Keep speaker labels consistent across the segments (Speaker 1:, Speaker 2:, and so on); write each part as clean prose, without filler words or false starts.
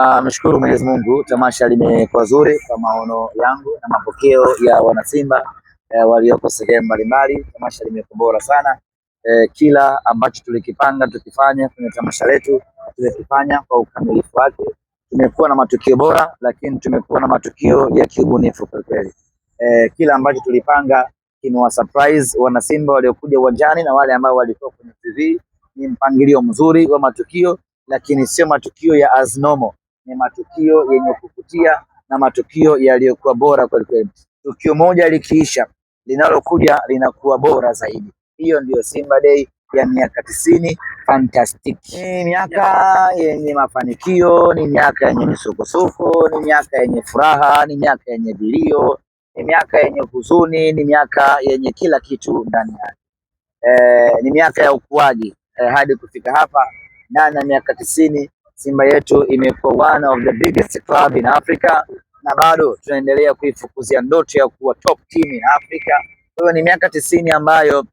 Speaker 1: Nashukuru Mwenyezi Mungu, tamasha limekuwa zuri kwa maono yangu na mapokeo ya wanasimba walioko sehemu mbalimbali. Tamasha limekuwa bora sana. Kila ambacho tulikipanga tukifanya kwenye tamasha letu tumekifanya kwa ukamilifu wake. Tumekuwa na matukio bora, lakini tumekuwa na matukio ya kiubunifu kwa kweli. Kila ambacho tulipanga kimewa surprise wanasimba waliokuja uwanjani na wale ambao walikuwa kwenye TV. Ni mpangilio mzuri wa matukio, lakini sio matukio ya as normal, ni matukio yenye kuvutia na matukio yaliyokuwa bora kweli kweli. Tukio moja likiisha, linalokuja linakuwa bora zaidi. Hiyo ndiyo Simba Day ya miaka 90 fantastic. Ni miaka yenye mafanikio, ni miaka yenye misukosuko, ni miaka yenye furaha, ni miaka yenye vilio, ni miaka yenye huzuni, ni miaka yenye kila kitu ndani yake. Ni miaka ya ukuaji hadi kufika hapa ndani ya miaka 90 Simba yetu imekuwa one of the biggest club in Africa na bado tunaendelea kuifukuzia ndoto ya kuwa top team in Africa. Kwa hiyo ni miaka 90 ambayo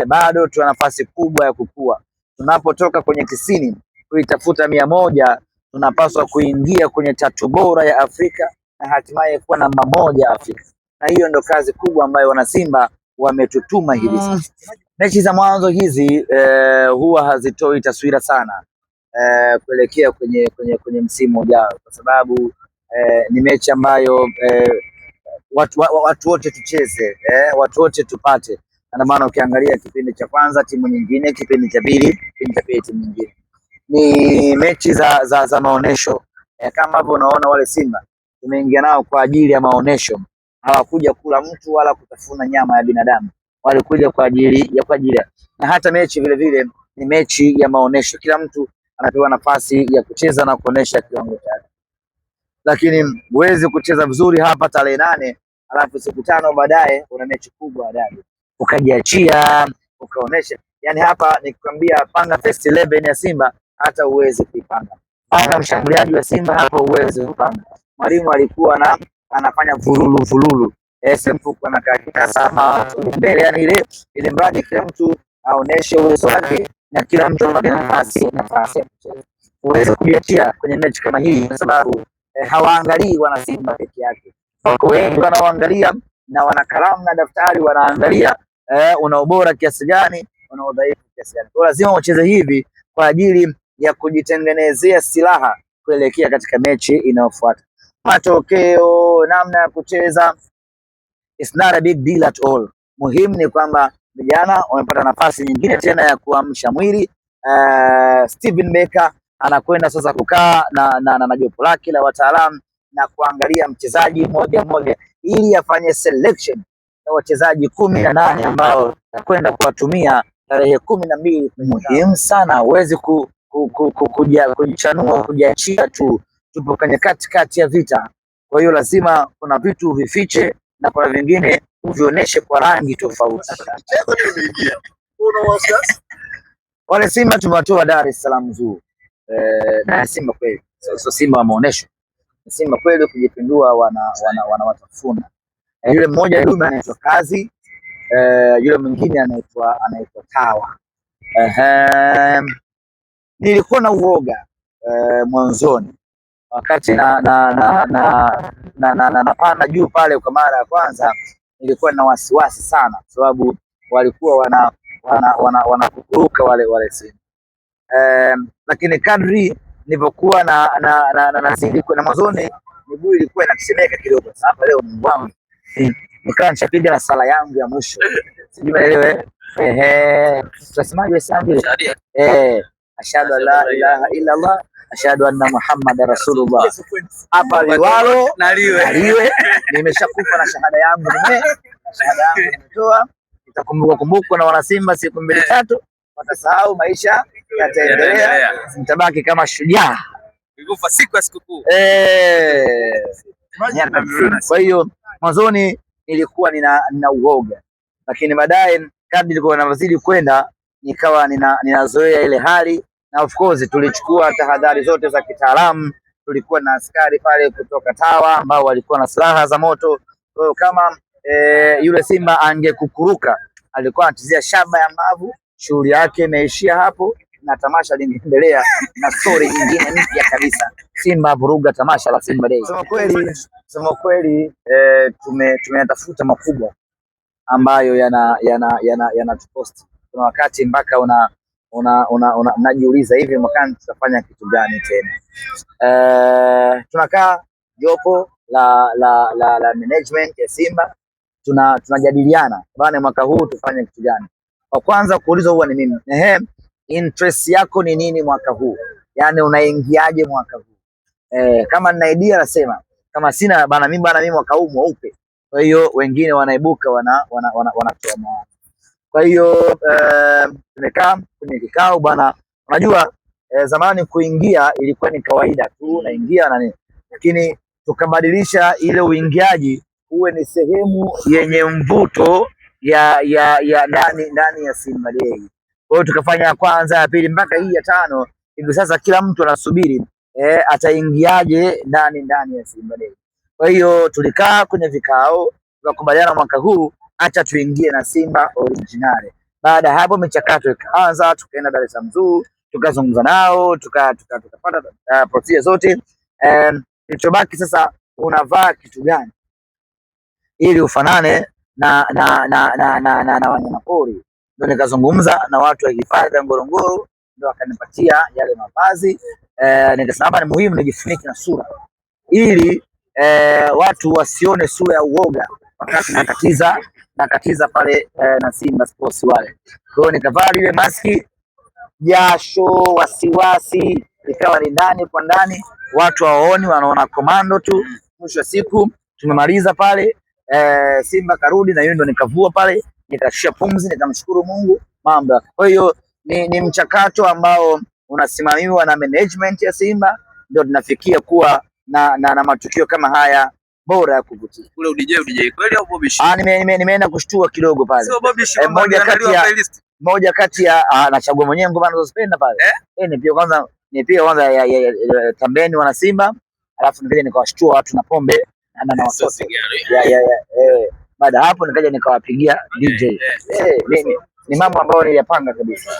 Speaker 1: bado tuna nafasi kubwa ya kukua. Tunapotoka kwenye 90 kuitafuta 100, tunapaswa kuingia kwenye tatu bora ya Afrika na hatimaye kuwa namba 1 Afrika, na hiyo ndo kazi kubwa ambayo wanasimba wametutuma hivi sasa. Mechi za mwanzo hizi huwa hazitoi taswira sana kuelekea kwenye msimu ujao, kwa sababu ni mechi ambayo watu wote tucheze, watu wote tupate. Na maana ukiangalia kipindi cha kwanza timu nyingine, kipindi cha pili, kipindi cha pili timu nyingine, ni mechi za maonesho. Kama hapo unaona wale Simba tumeingia nao kwa ajili ya maonesho, hawakuja kula mtu wala kutafuna nyama ya binadamu, walikuja kwa ajili ya kwa ajili. Na hata mechi vile vile ni mechi ya maonesho, kila mtu anapewa nafasi ya kucheza na kuonesha kiwango chake. Lakini huwezi kucheza vizuri hapa tarehe 8 alafu siku 5 baadaye una mechi kubwa baadaye ukajiachia ukaonesha. Yani hapa nikikwambia panga first 11 ya Simba hata huwezi kuipanga. Panga mshambuliaji wa Simba hapo huwezi kupanga. Mwalimu alikuwa na anafanya vululu vululu, Semfuko anakaa sama mbele, yani ile mradi kila mtu aoneshe uwezo wake na kila mtu apate nafasi ya kucheza. Uweze kujiachia kwenye mechi kama hii, kwa sababu hawaangalii wana Simba peke yake, wako wengi wanaoangalia na wana kalamu na daftari wanaangalia una ubora kiasi gani, una udhaifu kiasi gani. Kwa lazima wacheze hivi kwa ajili ya kujitengenezea silaha kuelekea katika mechi inayofuata. Matokeo, namna ya kucheza, it's not a big deal at all. Muhimu ni kwamba vijana wamepata nafasi nyingine tena ya kuamsha mwili. Steven Barker anakwenda sasa kukaa na jopo lake la wataalamu na kuangalia mchezaji mmoja mmoja ili afanye selection ya wachezaji 18 ambao atakwenda kuwatumia tarehe 12. Muhimu sana, huwezi kujichanua kujiachia tu. Tupo kwenye katikati ya vita, kwa hiyo lazima kuna vitu vifiche na kuna vingine uvionyeshe kwa rangi tofauti. Wale Simba tumewatoa Dar es Salaam Zoo. Na Simba kweli. So Simba wa maonesho. Simba kweli kujipindua wana watafuna. Yule mmoja dume anaitwa Kazi, yule mwingine anaitwa Tawa. Nilikuwa na uoga mwanzoni wakati na napanda juu pale kwa mara ya kwanza, nilikuwa na wasiwasi sana kwa sababu walikuwa wanakuruka wale Simba. Lakini kadri nilipokuwa na nazidi na mwanzoni miguu ilikuwa inatetemeka kidogo. Sasa hapa leo Mungu wangu, nikawa nishapiga na sala yangu ya mwisho, sijui umeelewa? Ehe, tunasemaje Waislamu vile? Ashhadu an la ilaha illa Allah, ashhadu anna Muhammadar Rasulullah. Hapa liwalo
Speaker 2: na liwe,
Speaker 1: na liwe, nimeshakufa na shahada yangu na shahada yangu nimetoa. Nitakumbuka kumbukwa na wanasimba siku 2 3, watasahau, maisha yataendelea, nitabaki kama shujaa.
Speaker 2: Nilikufa siku ya sikukuu.
Speaker 1: Miaka 90. Kwa hiyo mwanzoni nilikuwa nina uoga, lakini baadaye kadri nilikuwa nazidi kwenda nikawa ninazoea ile hali, na of course tulichukua tahadhari zote za kitaalamu. Tulikuwa na askari pale kutoka Tawa ambao walikuwa na silaha za moto. Kwa hiyo kama yule simba angekukuruka, alikuwa anachezea shaba ya mbavu, shughuli yake imeishia hapo. na tamasha lingeendelea na story nyingine mpya kabisa. Simba vuruga tamasha la Simba Day. Sema kweli tumeyatafuta makubwa ambayo yana tuposti. Kuna wakati mpaka una najiuliza hivi mwakani tutafanya kitu gani tena. Tunakaa jopo la management ya Simba, tunajadiliana bana, mwaka huu tufanye kitu gani. Kwa kwanza kuulizwa huwa ni mimi, ehe, interest yako ni nini mwaka huu? Yaani unaingiaje mwaka huu? Kama nina idea nasema, kama sina bana, mimi bana, mimi mwaka huu mweupe. Kwa hiyo wengine wanaibuka wanatoa mawazo. Kwa hiyo tumekaa kwenye kikao bana. Unajua zamani kuingia ilikuwa ni kawaida tu, unaingia na nini, lakini tukabadilisha ile uingiaji uwe ni sehemu yenye mvuto ya ndani ya Simba Day. Kwa hiyo tukafanya ya kwanza, ya pili mpaka hii ya tano. Hivi sasa kila mtu anasubiri ataingiaje ndani ya Simba Day. Kwa hiyo tulikaa kwenye vikao tukakubaliana mwaka huu acha tuingie na Simba original. Baada ya hapo michakato ikaanza, tukaenda Dar es Salaam Zoo, tukazungumza nao, tukapata procedure zote. Kilichobaki sasa unavaa kitu gani ili ufanane na wanyamapori. Ndio nikazungumza na watu wa hifadhi ya Ngorongoro, ndio wakanipatia yale mavazi. Nikasema hapa ni muhimu nijifunike na sura ili watu wasione sura ya uoga wakati nakatiza pale na Simba Sports wale. Kwa hiyo nikavaa lile maski, jasho, wasiwasi, ikawa ni ndani kwa ndani, watu hawaoni, wanaona komando tu. Mwisho wa siku tumemaliza pale, Simba karudi na yeye ndo nikavua pale, nikashusha pumzi, nikamshukuru Mungu mambo. Kwa hiyo ni mchakato ambao unasimamiwa na management ya Simba, ndio tunafikia kuwa na matukio kama haya bora ya kuvutia.
Speaker 2: Ule DJ kweli au Bobby?
Speaker 1: Nimeenda kushtua kidogo pale.
Speaker 2: Sio Bobby
Speaker 1: Moja kati ya nachagua mwenyewe ngoma ninazozipenda pale. Ni pia kwanza ya tambeni wana Simba, alafu nikaja nikawashtua watu na pombe na watoto. Baada hapo nikaja nikawapigia DJ. Ni mambo ambayo niliyapanga kabisa.